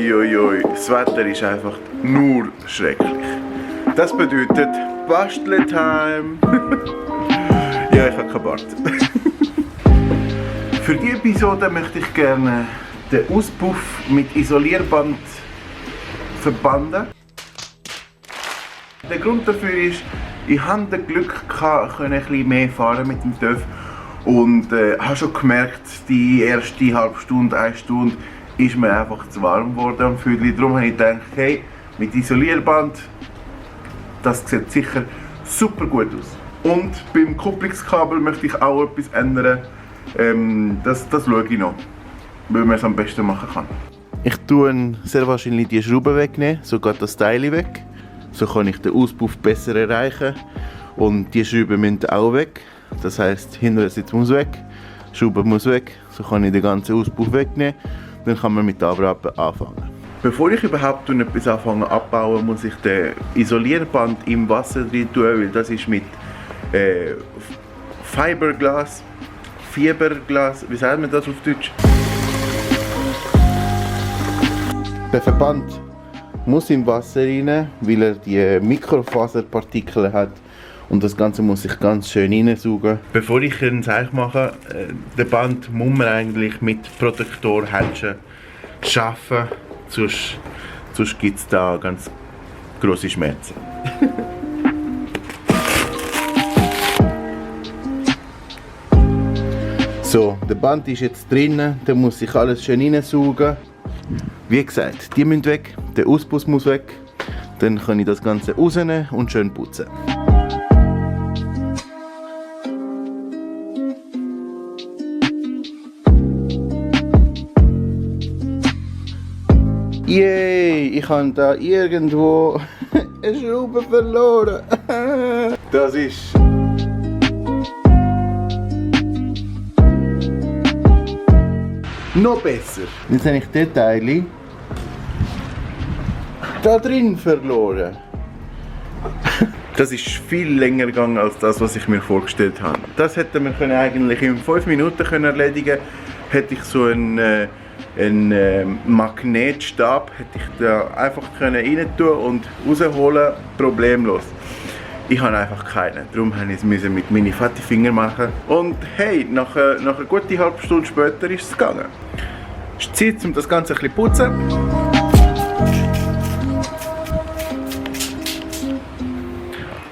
Uiuiui, das Wetter ist einfach nur schrecklich. Das bedeutet Bastle-Time. Ja, ich habe keinen Bart. Für diese Episode möchte ich gerne den Auspuff mit Isolierband verbanden. Der Grund dafür ist, ich hatte das Glück gehabt, ein bisschen mehr fahren mit dem TÜV und habe schon gemerkt, die erste halbe Stunde, 1 Stunde ist mir einfach zu warm geworden am Füdli. Darum habe ich gedacht, hey, mit Isolierband, das sieht sicher super gut aus. Und beim Kupplungskabel möchte ich auch etwas ändern. Das schaue ich noch, wie man es am besten machen kann. Ich tue sehr wahrscheinlich die Schraube wegnehmen, so geht das Teil weg. So kann ich den Auspuff besser erreichen. Und die Schrauben müssen auch weg. Das heisst, hinterer Sitz muss weg, die Schraube muss weg. So kann ich den ganzen Auspuff wegnehmen. Dann kann man mit dem Abrappen anfangen. Bevor ich überhaupt etwas anfange abbauen, muss ich den Isolierband im Wasser drin tun, weil das ist mit Fiberglas, wie sagt man das auf Deutsch? Der Verband muss im Wasser rein, weil er die Mikrofaserpartikel hat und das Ganze muss ich ganz schön reinsaugen. Bevor ich einen Seich mache, den Band muss man eigentlich mit Protektorhändchen arbeiten, sonst gibt es da ganz grosse Schmerzen. So, der Band ist jetzt drinnen, da muss ich alles schön reinsaugen. Wie gesagt, die müssen weg, der Auspuff muss weg, dann kann ich das Ganze rausnehmen und schön putzen. Yay, ich habe da irgendwo eine Schraube verloren. Das ist... noch besser. Jetzt habe ich den Teil da drin verloren. Das ist viel länger gegangen als das, was ich mir vorgestellt habe. Das hätte man eigentlich in 5 Minuten erledigen können. Hätte ich so einen Magnetstab hätte ich da einfach rein tun und rausholen, problemlos. Ich habe einfach keinen, darum musste ich es mit meinen fetten Fingern machen. Und hey, nach einer guten halben Stunde später ist es gegangen. Es ist Zeit, um das Ganze ein bisschen zu putzen.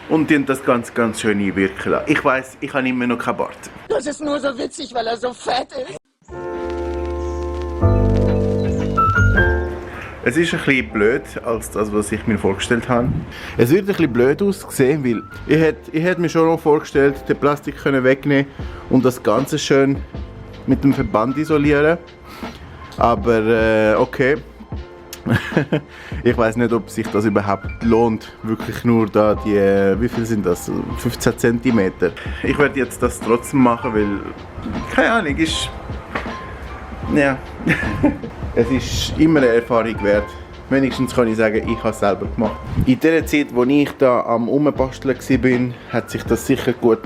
Und dann das Ganze ganz schön einwirken lassen. Ich weiss, ich habe immer noch keinen Bart. Das ist nur so witzig, weil er so fett ist. Es ist ein bisschen blöd als das, was ich mir vorgestellt habe. Es wird ein bisschen blöd aussehen, weil ich hätte mir schon noch vorgestellt, den Plastik wegnehmen und das Ganze schön mit dem Verband isolieren. Aber okay. Ich weiß nicht, ob sich das überhaupt lohnt. Wirklich nur da die, wie viel sind das? 15 cm. Ich werde jetzt das trotzdem machen, weil, keine Ahnung, ist... ja. Es ist immer eine Erfahrung wert. Wenigstens kann ich sagen, ich habe es selber gemacht. In der Zeit, wo ich da am Umbasteln war, hat sich das sicher gut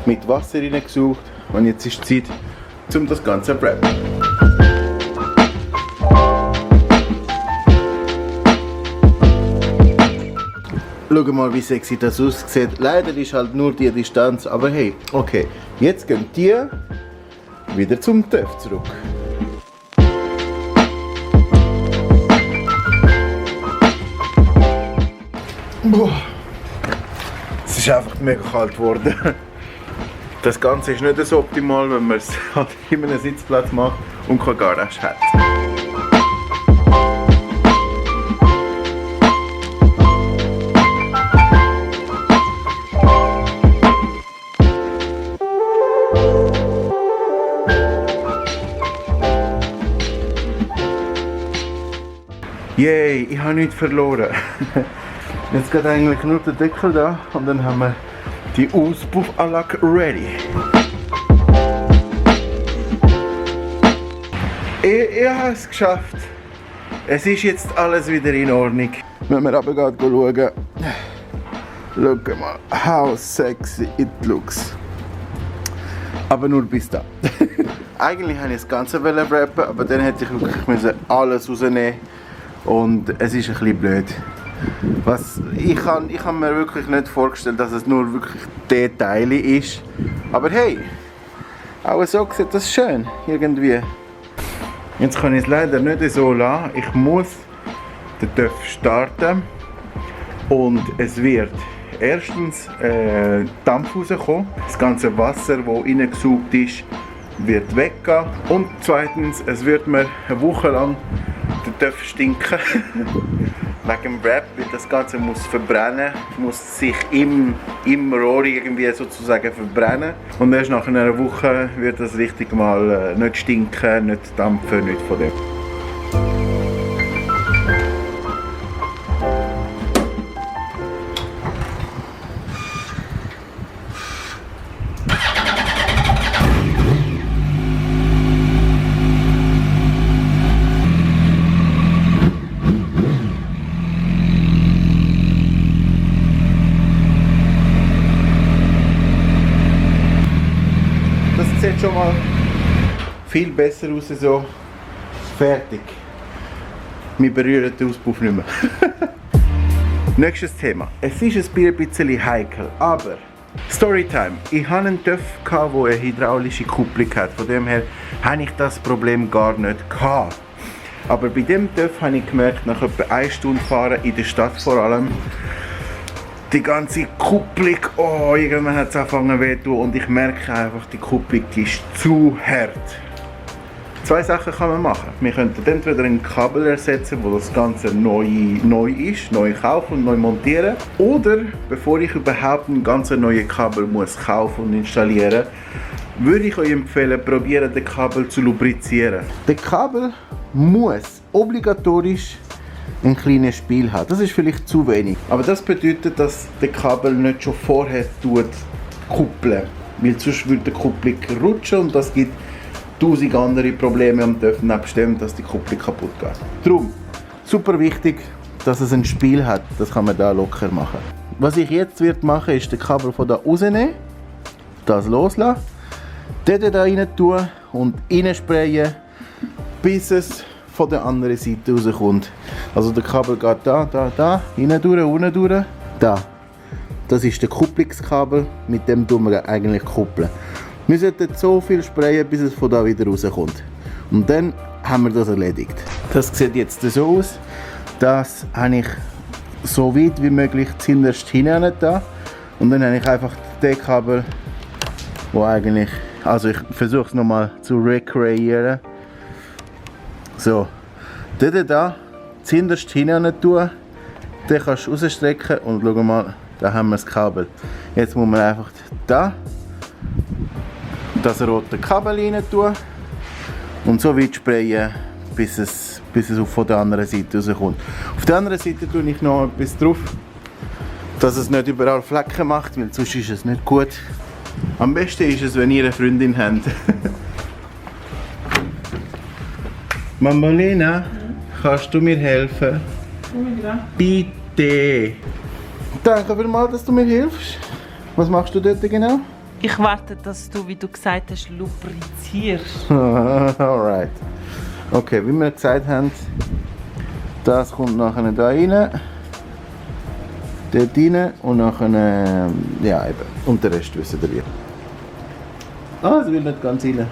mit Wasser reingesucht. Und jetzt ist die Zeit, um das Ganze zu wrappen. Schau mal, wie sexy das aussieht. Leider ist halt nur die Distanz, aber hey, okay. Jetzt gehen die wieder zum TÜV zurück. Boah. Es ist einfach mega kalt geworden. Das Ganze ist nicht so optimal, wenn man es halt in einem Sitzplatz macht und keine Garage hat. Yay, ich habe nichts verloren. Jetzt geht eigentlich nur der Deckel da und dann haben wir die Auspuffanlage ready. Ich habe es geschafft. Es ist jetzt alles wieder in Ordnung. Wenn wir runter schauen, schau mal, how sexy it looks. Aber nur bis da. Eigentlich wollte ich das Ganze wrappen, aber dann hätte ich wirklich alles rausnehmen und es ist ein bisschen blöd. Ich kann mir wirklich nicht vorstellen, dass es nur wirklich der Teil ist. Aber hey, auch so sieht das schön irgendwie. Jetzt kann ich es leider nicht so lassen. Ich muss den TÜV starten und es wird erstens Dampf rauskommen. Das ganze Wasser, das reingesaugt ist, wird weggehen. Und zweitens, es wird mir eine Woche lang der TÜV stinken. Wegen dem Wrap, weil das Ganze muss verbrennen, muss sich im Rohr irgendwie sozusagen verbrennen. Und erst nach einer Woche wird das richtig mal nicht stinken, nicht dampfen, nicht von dem. Sieht schon mal viel besser aus, so fertig. Wir berühren den Auspuff nicht mehr. Nächstes Thema. Es ist ein bisschen heikel, aber Storytime. Ich hatte einen TÜV, der eine hydraulische Kupplung hat. Von dem her hatte ich das Problem gar nicht gehabt. Aber bei dem TÜV habe ich gemerkt, nach etwa 1 Stunde fahren, in der Stadt vor allem, die ganze Kupplung, oh, irgendwann hat es angefangen weh zu tun und ich merke einfach, die Kupplung ist zu hart. 2 Sachen kann man machen. Wir könnten entweder ein Kabel ersetzen, wo das Ganze neu ist, neu kaufen und neu montieren. Oder, bevor ich überhaupt ein ganz neues Kabel muss kaufen und installieren, würde ich euch empfehlen, probieren das Kabel zu lubrizieren. Das Kabel muss obligatorisch ein kleines Spiel hat. Das ist vielleicht zu wenig. Aber das bedeutet, dass der Kabel nicht schon vorher kuppeln. Weil sonst würde die Kupplung rutschen und das gibt 1000 andere Probleme am TÜV, nebst dem, dass die Kupplung kaputt geht. Darum, super wichtig, dass es ein Spiel hat. Das kann man da locker machen. Was ich jetzt machen ist, den Kabel von da rausnehmen, das loslassen, den da rein tun und reinsprayen, bis es von der anderen Seite rauskommt. Also der Kabel geht da, rein durch, unten durch, da. Das ist der Kupplungskabel, mit dem tun wir eigentlich kuppeln. Wir sollten so viel sprayen, bis es von da wieder rauskommt. Und dann haben wir das erledigt. Das sieht jetzt so aus. Das habe ich so weit wie möglich zuhinterst hinein da. Und dann habe ich einfach den Kabel, wo eigentlich, also ich versuche es nochmal zu rekreieren. So, den da zuhinterst hinein tun, den kannst du rausstrecken und schau mal, da haben wir das Kabel. Jetzt muss man einfach da das rote Kabel rein tun und so weit sprayen, bis es von der anderen Seite rauskommt. Auf der anderen Seite tue ich noch etwas drauf, dass es nicht überall Flecken macht, weil sonst ist es nicht gut. Am besten ist es, wenn ihr eine Freundin habt. Mamolina, kannst du mir helfen? Bitte! Danke vielmals, dass du mir hilfst. Was machst du dort genau? Ich warte, dass du, wie du gesagt hast, lubrizierst. Alright. Okay, wie wir gesagt haben, das kommt nachher da rein. Dort rein und nachher, ja eben. Und den Rest wissen wir. Ah, es will nicht ganz rein.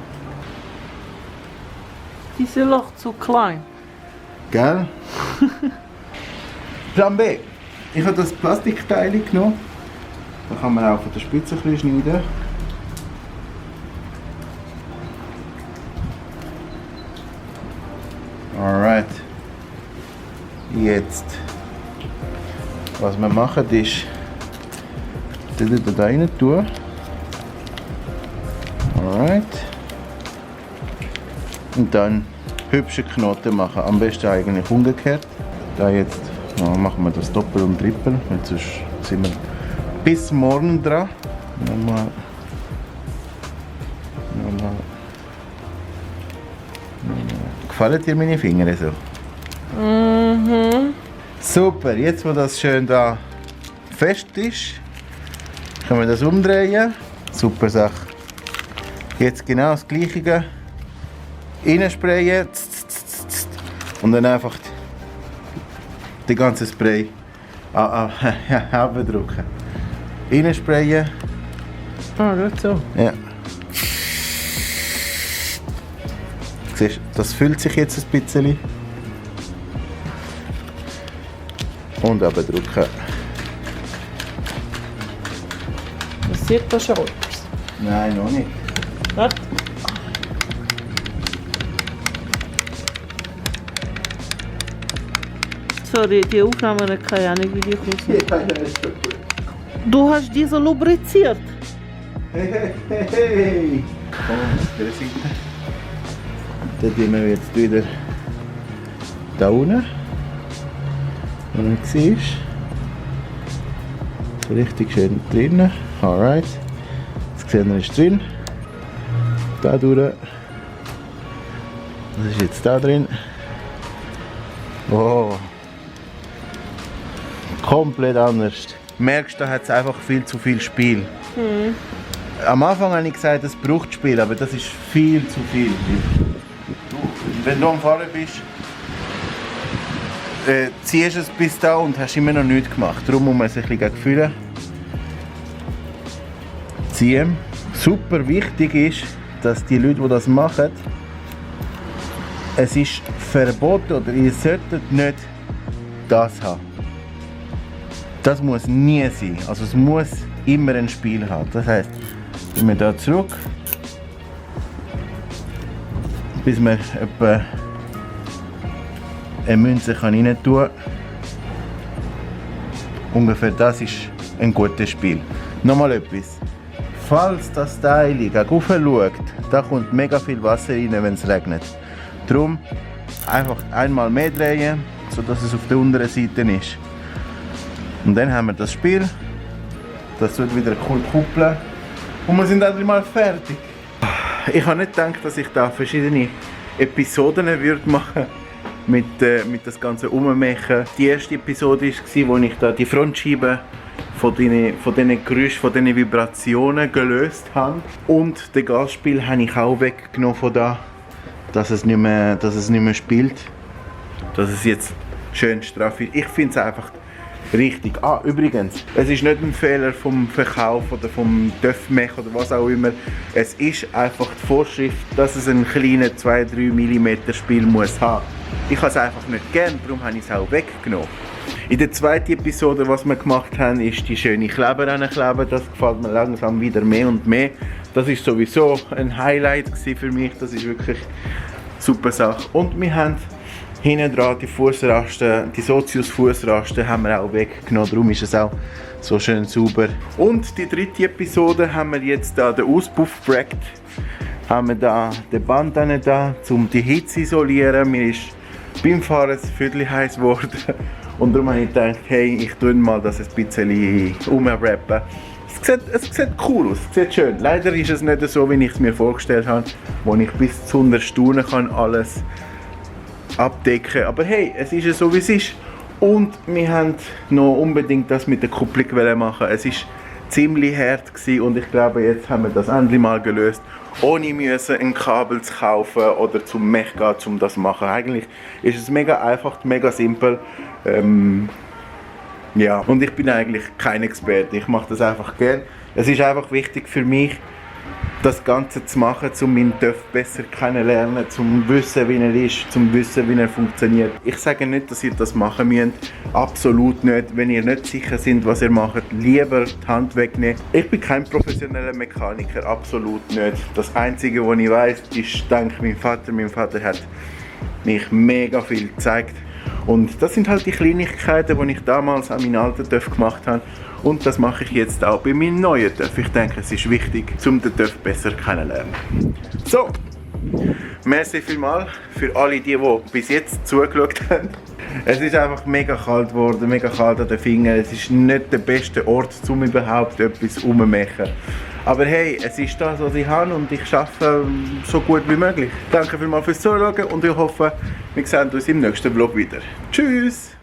Diese Loch zu klein. Gell? Plan B. Ich habe das Plastikteil genommen. Da kann man auch von der Spitze ein bisschen schneiden. Alright. Jetzt. Was wir machen ist, den da rein tun. Alright. Und dann hübsche Knoten machen. Am besten eigentlich umgekehrt. Da jetzt machen wir das Doppel und Trippel, weil sonst sind wir bis morgen dran. Nochmal. Gefallen dir meine Finger so? Mhm. Super, jetzt wo das schön da fest ist, können wir das umdrehen. Super Sache. Jetzt genau das Gleiche reinsprayen und dann einfach den ganzen Spray abdrücken. Reinsprayen. Ah, gut so. Ja. Siehst du, das füllt sich jetzt ein bisschen. Und abdrücken. Passiert da schon etwas? Nein, noch nicht. Was? Sorry, die Aufnahme kann ja nicht Video kosten. Ja, ist schon gut. Du hast die so lubriziert. Hey! Komm, auf der Seite. Dann tun wir jetzt wieder da unten, wo du siehst. So richtig schön drin. Alright. Jetzt sehen wir, ist drin. Da durch. Das ist jetzt da drin. Oh. Komplett anders. Merkst du, da hat es einfach viel zu viel Spiel. Am Anfang habe ich gesagt, es braucht Spiel, aber das ist viel zu viel. Wenn du am Fahren bist, ziehst du es bis da und hast immer noch nichts gemacht. Darum muss man sich ein bisschen fühlen. Ziehen. Super wichtig ist, dass die Leute, die das machen, es ist verboten oder ihr solltet nicht das haben. Das muss nie sein. Also es muss immer ein Spiel haben. Das heisst, gehen wir hier zurück, bis man etwa eine Münze rein tun kann. Ungefähr das ist ein gutes Spiel. Nochmal etwas. Falls das Teil gegen oben schaut, da kommt mega viel Wasser rein, wenn es regnet. Darum einfach einmal mehr drehen, sodass es auf der unteren Seite ist. Und dann haben wir das Spiel. Das wird wieder cool kuppeln. Und wir sind endlich mal fertig. Ich habe nicht gedacht, dass ich da verschiedene Episoden würde machen mit das ganze Ummachen. Die erste Episode war, wo ich da die Frontscheibe von diesen Geräuschen, von diesen Vibrationen gelöst habe. Und das Gasspiel habe ich auch weggenommen von da, dass es nicht mehr spielt. Dass es jetzt schön straff ist. Ich finde es einfach richtig. Ah, übrigens, es ist nicht ein Fehler vom Verkauf oder vom TÜV-Mech oder was auch immer. Es ist einfach die Vorschrift, dass es einen kleinen 2-3 mm Spiel muss haben. Ich habe es einfach nicht gern, darum habe ich es auch weggenommen. In der zweiten Episode, was wir gemacht haben, ist die schöne Kleber ankleben. Das gefällt mir langsam wieder mehr und mehr. Das ist sowieso ein Highlight für mich. Das ist wirklich eine super Sache. Und wir haben hinten dran die Fußrasten, die Sozius-Fußrasten haben wir auch weggenommen, darum ist es auch so schön sauber. Und die dritte Episode haben wir jetzt da den Auspuff gefragt. Haben wir da den Band da, um die Hitze zu isolieren. Mir ist beim Fahren ein Viertel heiß geworden. Und darum habe ich gedacht, hey, ich tue mal das ein bisschen umwrappen. Es sieht cool aus, es sieht schön. Leider ist es nicht so, wie ich es mir vorgestellt habe, wo ich bis zu unterstaunen kann alles abdecken. Aber hey, es ist ja so, wie es ist. Und wir haben noch unbedingt das mit der Kupplung machen. Es war ziemlich hart gewesen und ich glaube, jetzt haben wir das endlich mal gelöst, ohne ein Kabel zu kaufen oder zum Mech gehen, um das zu machen. Eigentlich ist es mega einfach, mega simpel. Ja, und ich bin eigentlich kein Experte. Ich mache das einfach gern. Es ist einfach wichtig für mich, das Ganze zu machen, um meinen TÜV besser kennenzulernen, um zu wissen, wie er ist, um zu wissen, wie er funktioniert. Ich sage nicht, dass ihr das machen müsst. Absolut nicht. Wenn ihr nicht sicher seid, was ihr macht, lieber die Hand wegnehmen. Ich bin kein professioneller Mechaniker, absolut nicht. Das Einzige, was ich weiß, ist, dank meinem Vater. Mein Vater hat mich mega viel gezeigt. Und das sind halt die Kleinigkeiten, die ich damals an meinen alten TÜV gemacht habe. Und das mache ich jetzt auch bei meinem neuen TÜV. Ich denke, es ist wichtig, um den TÜV besser kennenzulernen. So, merci vielmals für alle, die bis jetzt zugeschaut haben. Es ist einfach mega kalt geworden, mega kalt an den Fingern. Es ist nicht der beste Ort, um überhaupt etwas rumzumachen. Aber hey, es ist das, was ich habe und ich arbeite so gut wie möglich. Danke vielmals fürs Zuschauen und ich hoffe, wir sehen uns im nächsten Vlog wieder. Tschüss!